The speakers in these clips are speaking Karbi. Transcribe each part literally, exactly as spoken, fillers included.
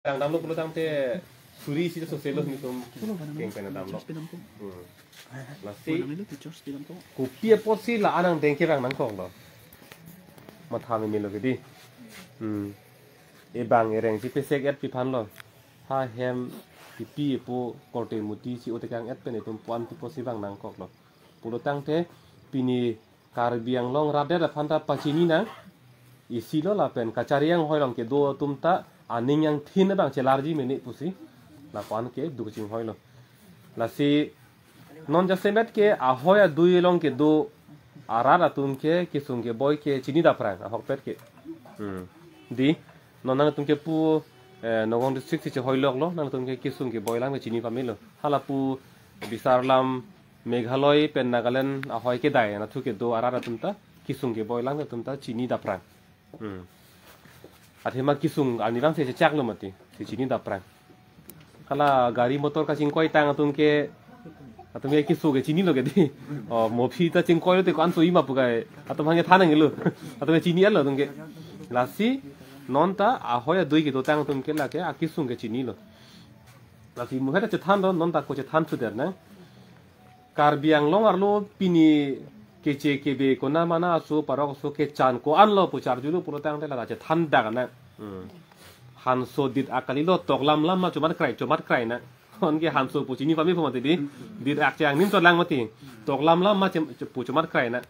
Rang damlo pulo tangte suri si soselo nitum keng pen damlo. Hmm. Lasi kopi apotsi la-an angdeng kevang nangkoklo. Matha memelo kedi. Hmm. Ebang ereng si pesek et pi aphanlo. Ha hem kipi epo korte muti si otekang et pen etum puan pipo si vang nangkoklo. Pulo tangte pini Karbi Anglong rat det aphan ta pachini nang. Isi lo lapen kachari anghoi along kedo atum ta aning angthin abang chelarji mene pusi lapu-an ke duk chinghoilo. Lasi non jasemet ke ahoi adui along kedo arat atum ke kesung keboi ke chini daprang ahokpet ke. Hmm. Di non nangtum ke pu eh, Nagaon district si chehoiloklo, nangtum ke kesung keboi alam ke chini pamelo. Hala pu bisar alam Meghalaya pen Nagaland ahoi kedai anatthu kedo arat atum ta kesung keboi alam atum ta chini daprang. Hmm. Athema kesung arni abang si chechaklo mati, si chini daprang. Hala gari motor kachingkoitang atum ke, atum ke kesung ke chinilo kedi. Oh, mophi ta chingkoilo te ko-an soi ma pu kai. Atum aphan ke than nanglo. Atum ke chini-etlo atum ke. Lasi non ta ahoi adui kedotang atum ke lake akesung ke chinilo. Lasi muhet ta chethanlo, non ta ko chethan thudet nang. Karbi Anglong arlo pini keche kebe kona mana aso parok aso kechan ko-anlo pu charjulo pulo tangte la chethan dak nang. Hmm. Hanso dit ak kalilo, toklam lam ma chomat krai, chomat krai nang. Non ke hanso pu chini pame pu mati di. Dit ak chang nim cholang mati. Toklam lam ma chem-, pu chomat krai nang.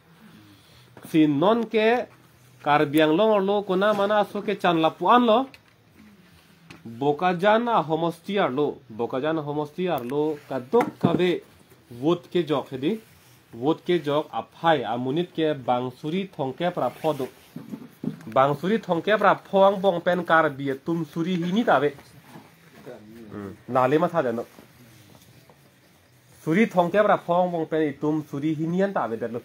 Si non ke Karbi Anglong arlo kona mana aso kechan lapu-anlo. Bokajan ahomosti arlo, Bokajan ahomosti arlo kadokave vote kejok hedi, vote kejok aphai amonit ke bang suri thomkep ra pho do. Bang suri thomkep ra pho angbong pen Karbi atum suri hini ta ave. Hmm. Nale matha dano. Suri thomkep ra pho angbong pen itum suri hini an ta avedetlo.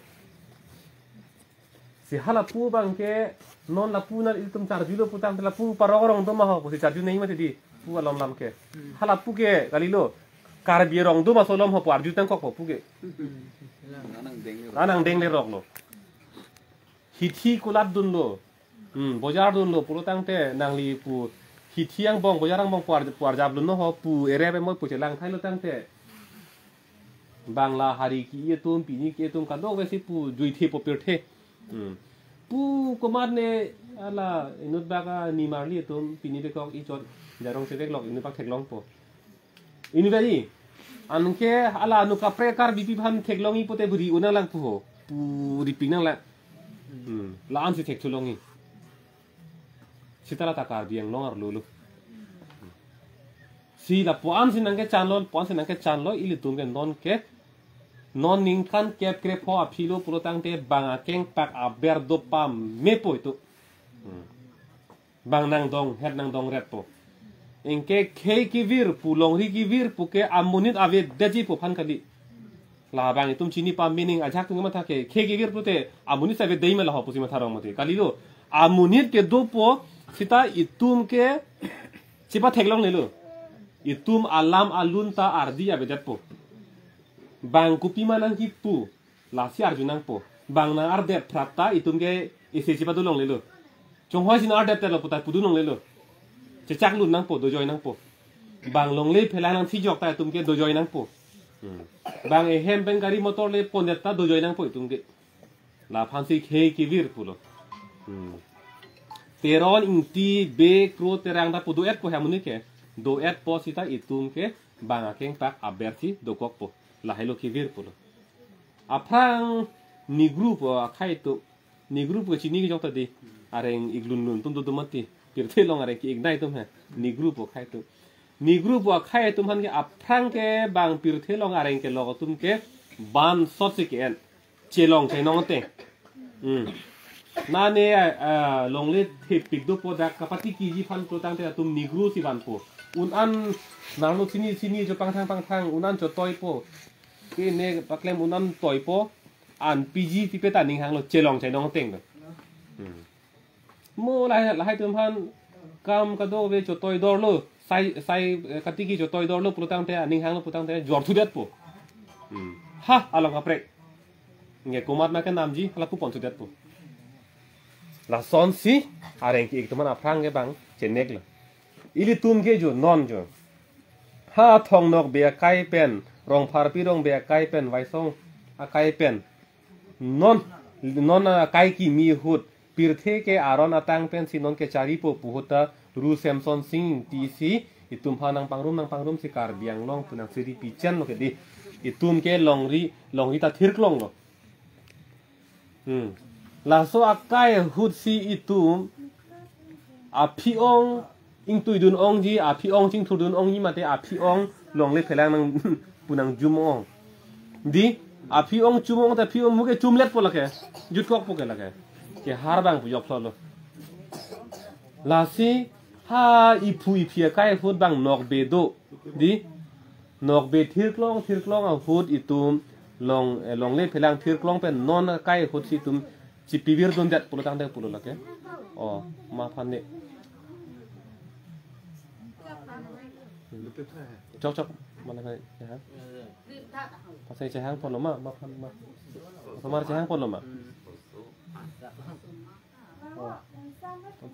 Si hala pu abang ke non lapu na itum charjulo pu tangte lapu parok arong do ma ho pusi charju nangji mati di pu alom lam ke. Hala pu ke kalilo Karbi arong do ma solom ho pu arju tangkokpo pu ke. Anang deng le roklo. Hithi kulat dunlo. Hmm, bojar dunlo pulo tangte nangli pu hithi angbong bojar angbong pu ar-, pu arjap dunlo ho pu erep emoi pu chelang thailo tangte. Bangla hari ki-i atum, pini ki-i atum kadokave si pu juithe po pirthe. Hmm. Pu komat ne hala inut bak a nimarli atum pini bekok ichot jarong cheveklok inut bak theklongpo. Inut bak i. Anke hala anu kaprek Karbi pi aphan theklongji pote buri unang lang pu ho. Pu ripik nang lang. Hmm. La-an si thekthulongji. Sita la ta Karbi Anglong arlo lo. Si lapu-an si nangkechanlo, pu-an si nangkechanlo, ilitum ke non ke, non ningkan kep krepho aphi lo pulo tangte bang akengpak aber do pamepo itum. Hmm. Bang nangdong, het nangdong retpo. Anke khei kevir pu longri kevir pu ke amonit avedetji pu aphan kali. Labang itum chini pame nang ajak atum matha ke, khei kevir pute amonit si avedetji ma laho pusi matha rong mati. Kalilo, amonit ke dopo sita itum ke chepatheklonglelo. Itum alam alun ta ardi avedetpo. Bang kopima nangkipu, lasi arju nangpo. Bang nang-ardet phrap ta itum ke isi chepadolonglelo. Chonghoi si nang-ardet telo puta pudolonglelo. Chechak lun nangpo, dojoi nangpo. Bang longle phelang nangthijok ta itum ke dojoi nangpo. Hmm. Bang ehem pen gari motor le pondet ta dojoi nangpo itum ke. Laphan si khei kevir pulo. Hmm. Teron, Ingti, Bey, Kro, Terang ta pu do-etpo hem amonit ke. Do-etpo sita itum ke bang akengpak aber si dokokpo. Lahelo kevir pulo. Aphrang Negro pu akhei atum. Negro pu chini kejok ta di. Areng iglun lun atum do do mati. Pirthe along areng ke-ik nai atum he. Negro pu akhei atum. Negro pu akhei atum aphan ke aphrang ke bang pirthe along areng kelok atum ke bansot si ke-en. Chelong chenong te. Hmm. Nane, ah, longle thepik dopo dak kapatiki ji aphan pulo tangte atum Negro si vanpo. Un-an nanglo sini sini jo pangthang pangthang un-an chotoipo. Ke ne paklem un-an toipo. An piji pipe ta ning hanglo chelong chenong teng do. Hmm. Mo lahai, lahai atum aphan kam kadokave chotoi dorlo, sai, sai, eh, katiki chotoi dorlo pulo tangte, aning hanglo pulo tangte, jor thudetpo. Hmm. Ha, along kaprek. Nge komat ma kenamji, hala pu pon thudetpo. Lasonsi, areng ke-ik atum aphan aphrang ke bang, cheneklo. Ilitum ke jo non jo. Ha Thong Nokbe akai pen, Rongpharpi Rongbe akai pen, Vaisong akai pen. Non, non akai kimi ahut, pirthe ke aron atang pensi non kecharipo pu ahut ta Ru Semson Sing Ingti si itum aphan nangpangrum nangpangrum si Karbi Anglong pu nang siri pichen lo ke dei. Itum ke longri, longri ta thirklong lo. Hmm. Laso akai ahut si itum aphi-ong ingtuidun ongji, aphi-ong chingthurdun ongji mate aphi-ong longle phelang nang pu nangjum ong. Dei, aphi-ong chum ong ta aphi-ong mu ke chumletpo lake. Jutkokpo ke lake. Kehar abang pu joklo lo. Lasi ha iphu iphi akai ahut abang Nokbe do. Dei, Nokbe thirklong thirklong ahut itum long, eh, longle phelang thirklong pen non akai ahut si itum chipivirdundet pulo tangte pulo lake. O, ma aphan ne. Chok chok. Mana hai, ya. Pasai chehang ponlo ma, ma aphan ma. Osomar chehang ponlo ma. O.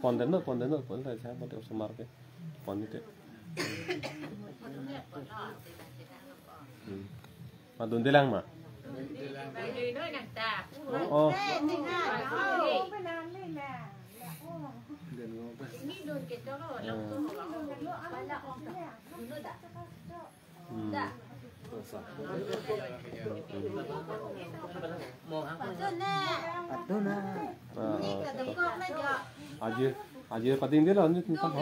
Pondet non, pondet non, pondet chehang pondet osomar ke. Pon ni te. Hmm. Ma dundelang ma. O, o. Hmm. Ah, ah. Aji, aji pading dia lah ni tentang ha.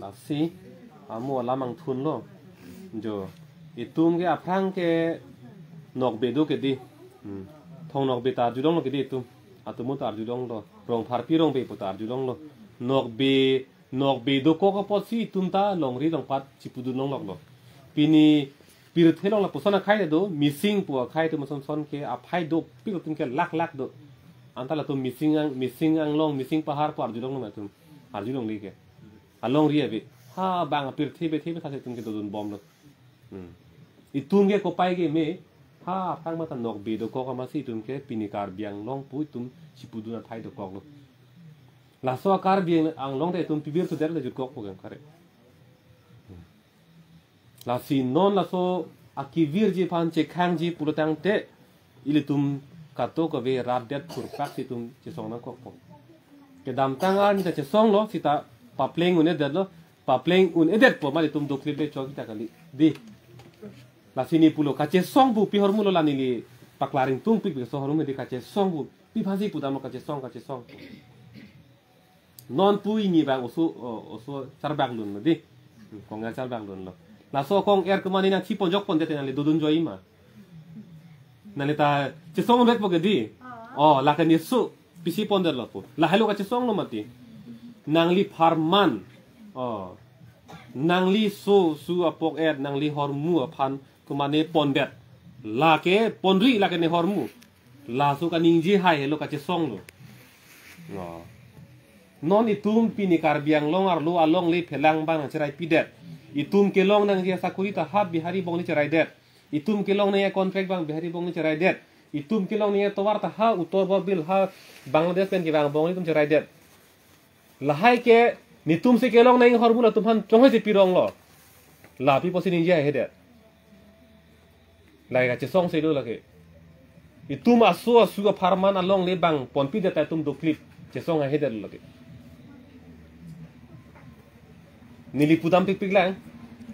Lasi, amo alam angthun lo. Jo, itum ke aphrang ke Nokbe do ke dei. Hmm. Thong Nokbe ta arjulong lo ke dei itum. Atum ta arjulong lo. Rongpharpi Rongbe pu ta arjulong lo. Nokbe, Nokbe dokok apotsi itum ta longri longpat chipudun longlok lo. Pini pirthe along lapuson akhai do, Mising pu akhai atum ason son ke aphai dopik atum ke lak lak do. Anta latum Mising Ang, Mising Anglong, Mising Pahar pu arjulong lo ma atum. Arjulongle ke. Alongri ave. Ha bang pirthe bethe betha si itum ke dodun bomlo. Hmm. Itum ke kopai ke me. Ha aphrang mata Nokbe dokok amatsi itum ke pini Karbi Anglong pu itum chipudun athai dokok lo. Laso Karbi Anglong te itum pivirthudet le jutkokpo ke kare. Hmm. Lasi non laso akivirji aphan chekhangji pulo tangte ilitum kato kave rapdet purpak si itum chesong nangkokpo. Kedamtang arni ta chesong lo sita papleng un-edet lo, papleng un-edetpo ma itum doklip le chok kita kali. Dei. Lasi ne pulo kachesong pu pi ahormu lo la neli paklar ingtungpik pi so ahormu dei kachesong pu pi aphansi pudamlo kachesong kachesong. Non pu ini bang oso, o, oso charbak lun lo dei. Kong-er charbak lun lo. Laso kong-er kemani nangthi ponjok pondet nangli dodun joi ma. Nangli ta chesong vetpo ke dei. O, lake ne so pisi pondet lo pu. Lahai lo kachesong lo mati. Nangli pharman. O. Nangli so su apok-et nangli ahormu aphan kemani pondet. Lake ponri lake ne ahormu. Laso kaningje hai helo kachesong lo. No. Non itum pini Karbi Anglong arlo alongle phelang abang nangcherai pidet. Itum kelong nangji asakuri ta ha Bihari bongle cheraidet. Itum kelong nangji contract abang Bihari bongle cheraidet. Itum kelong nangji tovar ta ha Uttar Borbil ha Bangladesh pen kevang bongle itum cheraidet. Lahai ke netum si kelong nangji ahormu latum aphan chonghoi si pirong lo. La pi apotsi ningje haihedet. Lahai kachesong si lo lake. Itum aso asu apharman alongle bang ponpidet ta itum doklip chesong haihedet lo lake. Neli pudam pikpik lang.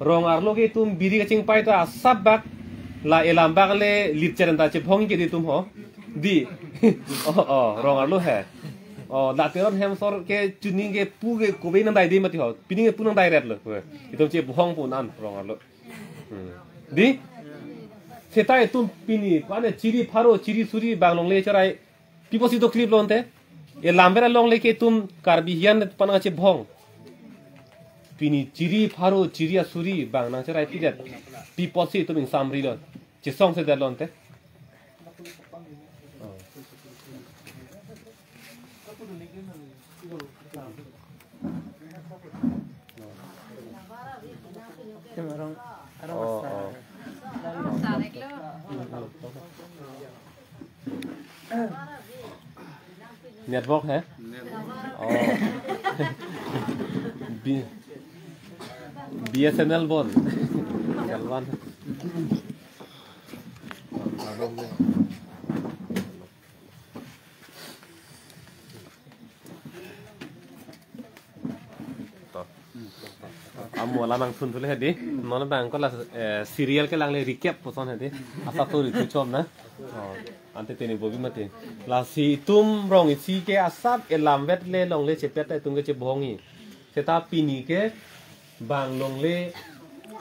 Rong arlo ke itum biri kachingpai ta asap bak la elam bak le lip cheren ta chebhong ke dei itum ho. Dei. O, o, rong arlo he. O, la Teron Hemsor ke chuning ke pu ke kove nangdai dei mati ho. Pini ke pu nangdairet lo. Itum chebhong pu an rong arlo. Hmm. Dei? Seta itum pini, pane chiri pharo, chiri suri bang longle cherai. Pi apotsi doklip lo ante? Elam bera longle ke itum Karbi hian pan nangchebhong. Pini chiri pharo, chiri asuri bang nangcherai pidet. Pi apotsi itum ingsamri lo. Chesong sedet lo ante. O. Arong, arong O, asar. O. Sarek lo. Network hai? Oh. B, B S N L bon. Cell one. Amo alam nangthunthu le hedi. Non abang ko la, eh, serial kelang le recap puson hedi. Asap to ri thu chom na. Oh, ante teni bobi mati. Lasi itum rong isi ke asap elam vet le longle chepet ta itum ke chebongi. Seta pini ke bang longle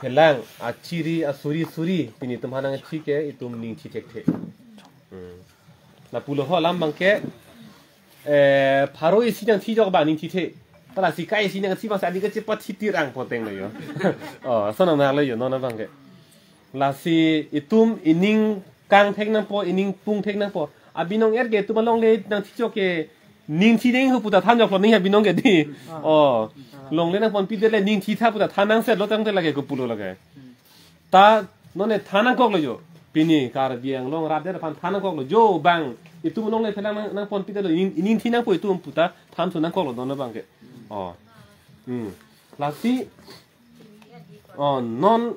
phelang achiri asuri suri pini itum hanang chi ke itum ning chi thekthe. Hmm. Lapulo ho alam abang ke, eh, pharo isi nangthijok abang ning thithe. Ta lasi kai isi nangsi abang si aning kachepathitir ang poteng lo yo. Oh, so nang lo yo, non abang ke. Lasi itum ining kangthek nangpo, ining pungthek nangpo. Abinong er ke itum alongle nangthijok ke ning thi neng hu puta thanjok lo ning abinong ke di. Oh, longle nangponpi det le ning thitha puta than nangsetlo tangte lake kopulo lake. Ta non ne than nangkok lo jo. Pini Karbi Anglong rat det aphan than nangkok lo jo bang. Itum longle phelang nang, nangponpi det lo, ining, ining thi nangpo itum puta than thu nangkok lo non abang ke. Oh. Hmm. Lasi, oh, non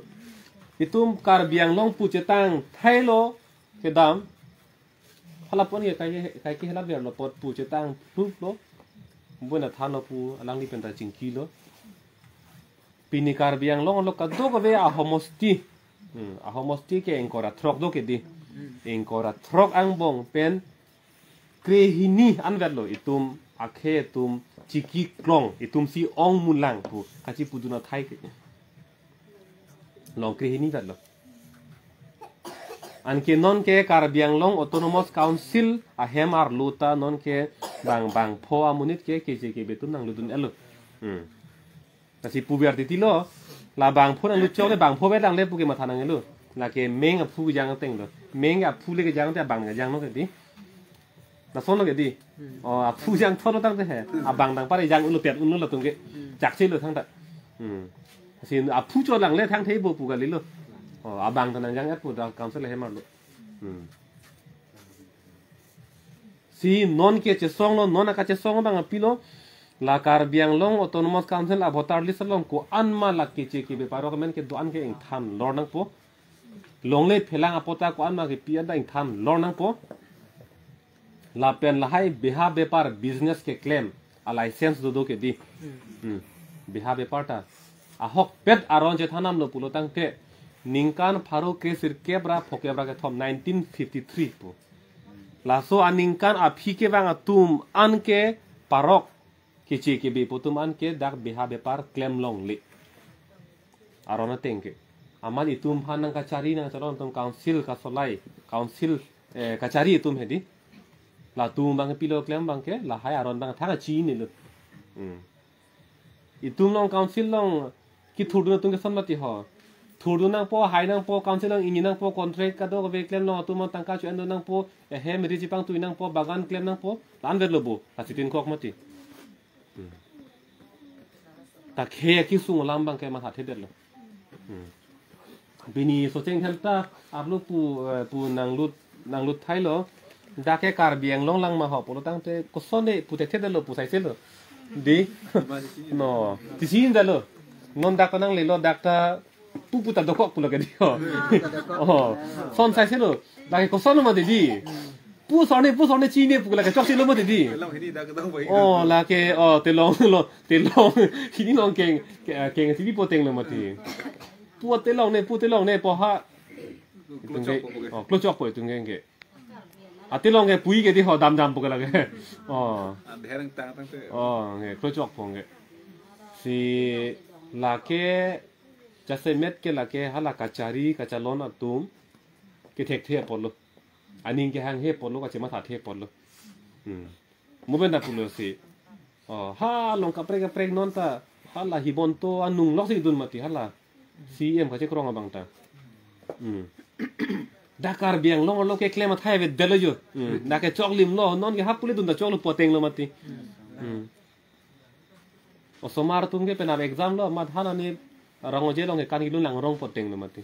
itum Karbi Anglong pu chetang thailo kedam. Hala pon ke kai ke, kai ke hala ver lo apot pu chetang thup lo. Buna than lo pu alangli penta chingki lo. Pini Karbi Anglong lo kadokave ahomosti. Hmm, ahomosti ke ingkoi ra throk do ke di. Ingkoi ra throk angbong pen krehini anvet lo itum akhei atum chiki klong itum si ong mulang pu kachipudun athai ke. Long krehini vet lo. Anke non ke Karbi Anglong Autonomous Council ahem arlo ta non ke bang bangpho amonit ke K J K B atum nanglutdun-et lo. Hmm. Lasi puver titi lo, la bangpho nanglut chok le bangpho vet lang le pu ke matha nang-et lo. Lake meng aphu kejang ateng lo. Meng aphu le kejang te abang kejang lo ke di. Lason lo ke di. Hmm. Oh, aphu jangthot lo tangte he. Abang dang pare jang unlo pet unlo latum ke. Hmm. Chakche lo thangta. Hmm. Si aphu cho lang le thangthe bo pu kali lo. Oh, abang ta nangjang-et pu ta council ahem arlo. Hmm. Si non ke chesong lo, non akachesong abang apilo. La Karbi Anglong Autonomous Council a voter list along ko-an ma la K J K B parok amen kedo-an ke ingthan lor nangpo. Longle phelang apot ta ko-an ma kepi an ta ingthan lor nangpo. Lapen lahai beha bepar business keklem a license dodo ke di. Hmm. Beha bepar ta. Ahokpet aron chethan damlo pulo tangte ningkan pharo kre sirkep ra phokep ra kethom nineteen fifty-three pu. Laso aningkan aphi kevang atum an ke parok K J K B pu atum an ke dak beha bepar klem longle. Aron ateng ke. Amat itum aphan nangkachari nangchalon atum council kasolai, council, eh, kachari atum hedi. Latum abang pilo klem abang ke, lahai aron abang thang chinine lo. Hmm. Itum along council along kethurdun atum ke son mati ho. Thurdun nangpo, hai nangpo, council along ingni nangpo, contract kadokave klem along atum along tangka cho-endun nangpo, ehem ri chepangtui nangpo, bagan klem nangpo, la-an vet lo bo, la chitin kok mati. Hmm. Ta khei akesung alam abang ke mathathedetlo. Hmm. Pini Socheng Dhenta arlo pu, eh, pu nanglut, nanglut thailo. Dak ke Karbi Anglong lang ma ho pulo tangte kosonde pu thekthedetlo pu saiselo. Di? No. Tisi indalo. Non dak ta nanglelo dak ta pu pu ta dokok pulo ke di ho. Oh. Son saiselo. Dak ke koson lo mati di. Pu sor ne, pu sor ne chine pu lake chokche lo mati di. Telong hini dak kedang bai. Oh, lake, oh, telong lo, telong. Hini along keng, ke-, keng si poteng lo mati. Pu telong ne, pu telong ne, pu ha. Klocok po ke. Oh, klocok po itum ke. Atelong ke pui ke di ho damdam po ke lake. Oh. Ah, dereng tang tangte. Oh, nge, klocok po nge. Si lake jasemet ke lake hala kachari, kachalon atum kethekthe apotlo. Aning kehanghe apotlo, kachemathathe apotlo. Hmm. Mo pen ta pulo si. Oh, ha along kaprek kaprek non ta hala Himanta anung lok si dun mati hala. C E M kachekrong abang ta. Hmm. Dak Karbi Anglong lo keklem athai avedetlo jo. Hmm. Dak ke choklim lo, non ke hap pule dun ta choklo poteng lo mati. Hmm. Osomar atum ke penap exam lo, amat hala ne rong oje along ke kan kilun lang rong poteng lo mati.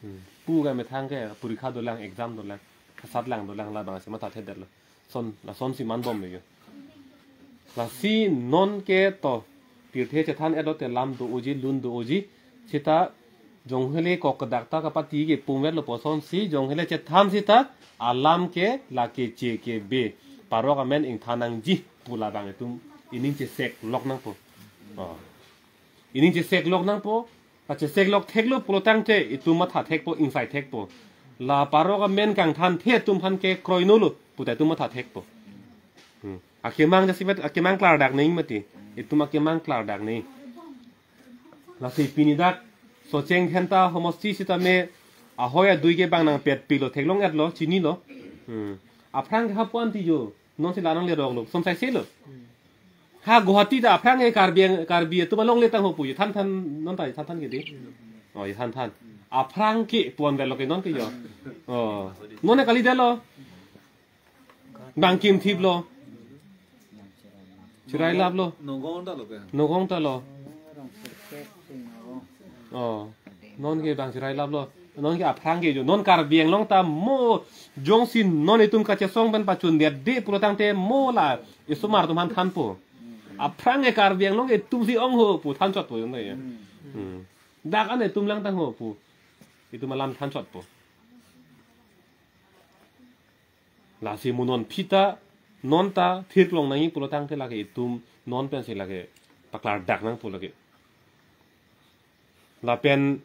Hmm. Pu ke methang ke porikha dolang, exam dolang, asat lang dolang, labang si mathathedetlo. Son, lason si man bom lo jo. Lasi non ke to pirthe chethan edo te lam do-oji, lun do-oji. Sita jonghele kok kedak ta kapati ke pumvet lo puson si jonghele chethan sita alam ke lake che ke be. Parok amen ingthan nangji pu labang itum ining chesek lok nangpo. Oh. Ining chesek lok nangpo. Kachesek lok theklo pulo tangte itum matha thekpo, ingsai thekpo. La parok amen kangthanthe itum aphan ke kroinolo puta itum matha thekpo. Hmm. Akemang jasivet akemang klardak nangji mati. Itum akemang klardak nangji. Lasi pini dak Socheng Dhenta homosti sitame ahoi adui ke bang nangpet pilo theklong-etlo, chinilo. Hmm. Aphrang ke hapu-an ti jo. Non si la nangle rong lo. Som sai se lo. Ha Guwahati ta aphrang ke Karbi ang-, Karbi atum alongle tangho pu. Than than non ta than than ke di. Oh, than than. Aphrang ke puan velo ke non ke jo. Oh. Non kali dalo. Bang kimthip lo. Chirai lap lo. Nogong ta lo ke. Nogong ta lo. Oh. Non ke bang chirai lap lo. Non ke aphrang ke jo. Non Karbi Anglong ta mo jongsi non itum kachesong pen pachun dia de pulo tangte mo la isomar atum aphan thanpo. Aphrang ke Karbi Anglong ke itum si ongho pu thanchotpo jo ya. Hmm. Dak an itum lang tangho pu. Itum alam thanchotpo. Lasi mo non pita, non ta thirklong nangji pulo tangte lake itum non pensi lake paklardak nangpo lake. Lapen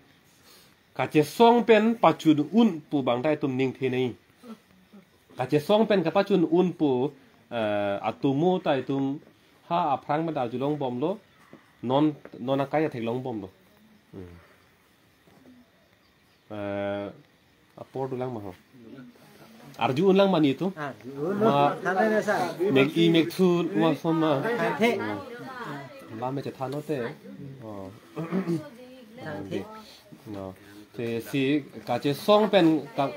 kachesong pen pachun un pu bang ta itum ningthe nangji. Kachesong pen kapachun un pu, eh, atomo ta itum ha aphrang pen ta arjulong bomlo, non, non akai ta theklong bomlo. Hmm. Eh, apor dolang ma ho. Arju un lang mani tu. Ah, un Ma- lo. Thanai na sa. Mek i mek thu ma som ma. Thanthe. Lam me chethan note. Oh. Thanthe. No. Te si kachesong pen ka.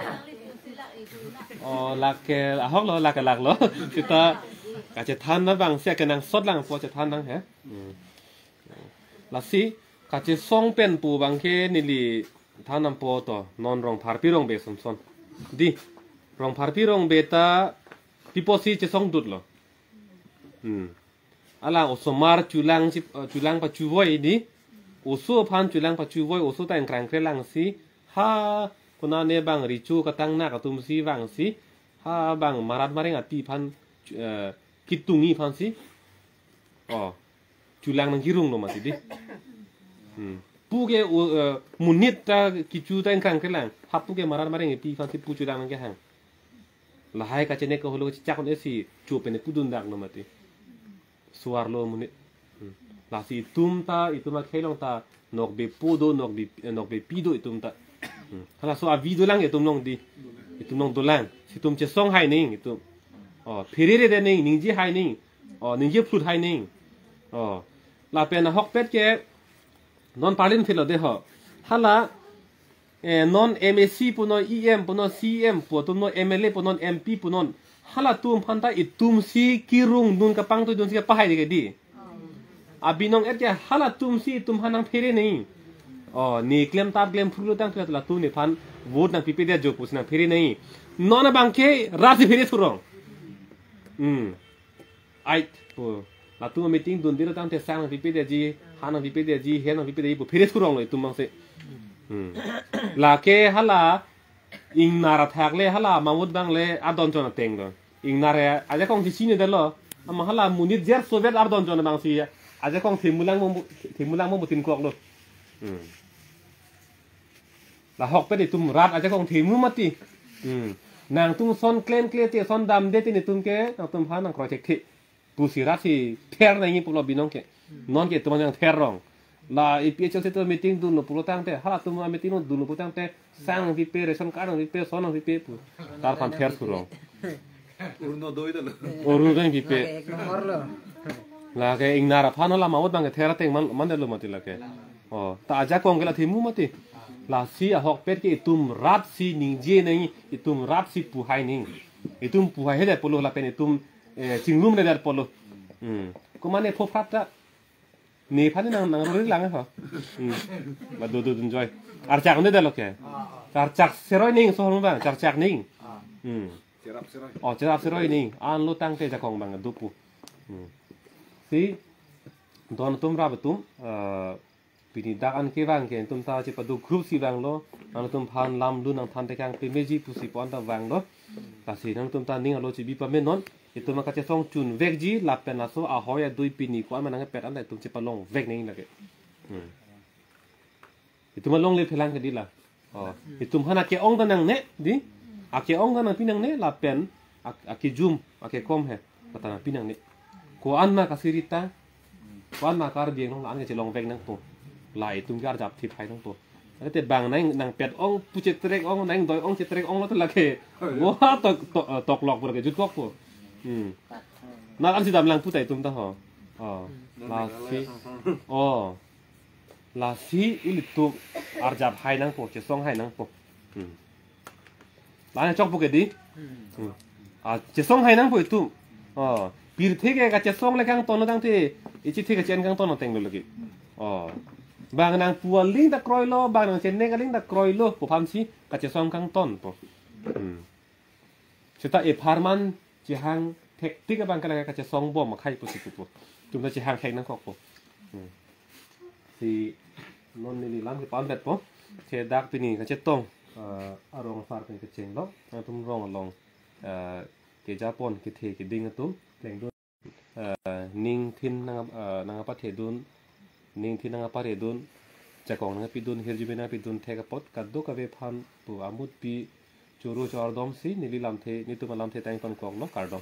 Oh, lake ahok lo, lake lak lo. Sita kachethan na bang si kenangsot lang po chethan nang he. Hmm. Lasi kachesong pen pu bang ke neli than nampo to, non Rongpharpi Rongbe sonson. Di, Rongpharpi Rongbe ta pi apotsi chesong dut lo. Hmm. Ala osomar chulang si, eh, chulang pachuvoi di. Oso aphan chulang pachuvoi, oso ta ingkrang kre lang si. Ha, konane bang richo katang nak atum si vang si. Ha, bang marat mareng api aphan, eh, ketungji aphan si. Oh, chulang nangkerung lo mati di. Hmm. Pu ke, uh, eh, monit ta kecho ta ingkrang kre lang. Hapu ke marat mareng api aphan si pu chulang nangkehang. Lahai kachenek ke holo chechak un-e si chu pen pudun dak lo mati. Suar lo monit. Hmm. Lasi itum ta, itum akhei along ta, nokbe po do, nokbe, eh, nokbe pi do itum ta. Hmm. Halaso avi dolang itum along di. Itum along dolang. Si itum chesong hai nangji itum. Oh, pherere de nangji, ningje hai nangji. Oh, ningje phlut hai nangji. Oh. Lapen ahokpet ke non parlin philo de ho. Hala, eh, non M A C punon, E M punon, C E M punon, M L A punon, M P punon. Halatum aphan ta itum si kerung dun kapangtoi dun si kapahai de ke di. Abinong et ke halatum si itum aphan nangphere nangji. Oh, ne klem tar klem phru lo tangte latum nephan vote nangpipe dia jo pusi nangphere nangji. Non abang ke rat si phere thurong. Hmm. Ai, pu. Latum meeting dun dilo tangte sang nangpipe dia ji, ha nangpipe dia ji, he nangpipe dia ji, pu phere thurong lo itum abang si. Hmm. Lake hala, ingnar athak le hala, mamut abang le, adon chon ateng lo. Ingnar ya, ajakong si sine dalo. Ama hala monit jer sovet ardon chon abang si. Ajakong themulang mo, themulang mo butin kok lo. Hmm. Lahokpet itum rat ajakong themu mati. Hmm. Nangtum son klemkle te son damde te netum ke, nangtum aphan nangkroi thekthe. Pusi rat si ther nangji pulo binong ke. Non ke itum nangther rong. La A P H L C atum meeting dunlo pulo tangte, halatum meeting dunlo pulo tangte, sang nangpipe, ration card nangpipe, son nangpipe pu. Tar aphan ther thurong. Orunodoi dalo. Orunodoi pipe. Ek number lo. Lake ingnar aphan la mamut abang ke ther ateng man, man dalo mati lake. Oh, ta ajakong ke la themu mati. Lasi ahokpet ke itum rat si ningje nangji, itum rat si puhai nangji. Itum puhai hede pulo lapen itum, eh, chinglum hede pulo. Hmm. Komane pho phrap ta. Nephan nang, nangrori lang ha. Hmm. Ba do do dunjoi. Archak ne dalo ke. Archak seroi nangji so abang, archak nangji. Hmm. Cherap seroi. Oh, cherap seroi nangji. An lo tangte jakong abang do pu. Hmm. Si don atum rap atum, eh, pini dak an kevang ke itum ta chepaduk group si vanglo, nangtum aphan lam lun nangthan tekang pemeji pusi pon ta vanglo. Lasi nangtum ta ning arlo chebi pamenon, itum akachesong chun vekji lapen laso ahoi adui pini ko-an ma nangpet an ta itum chepalong vek nangji lake. Hmm. Itum alongle phelang ke dei la. Oh, itum aphan ake-ong ta nangne, dei. Ake-ong ta nangpi nangne lapen ak-, akejum, akekom he, ta nangpi nangne. Ko-an ma kasirita, ko-an ma Karbi Anglong la-an kachelong vek nangpo. La itum ke arjap thip hai nangpo. Ate bang nang, nangpet ong pu chetrek ong, nangdoi ong chetrek onglo ta lake. Wah, tok, tok, eh, toklok pura ke jutkokpo. Hmm. Nang ansi damlang pu ta itum ta ho. Oh, lasi. Oh. Lasi ilitum arjap hai nangpo, chesong hai nangpo. Hmm. La-an chokpo ke dei. Hmm. Ah, chesong hai nangpo itum. Oh, pirthe ke kachesong le kangton tangte, ichithe kache-en kangton ateng lo lake. Oh. Bang nangpu aling ta kroilo, bang nangchenek aling ta kroilo pu aphansi kachesong kangtonpo. Hmm. Seta epharman chehang thektik abang ke lake kachesong bom akhai pusi pupo. Itum ta chehang thek nangkokpo. Hmm. Si non neli lam kepavedetpo. Che dak pini kachetong, eh, arong apar pen kechenglo. Nangtum rong along, eh, kejapon kethe keding atum plengdun, eh, ningthin nang, eh, nangpathedun, ningthin nangparedun, jakong nangpidun, hirjume nangpidun thek apot kadokave aphan pu amut pi choro chor domsi neli lamthe, netum alamthe tang tonkoklo, kardom.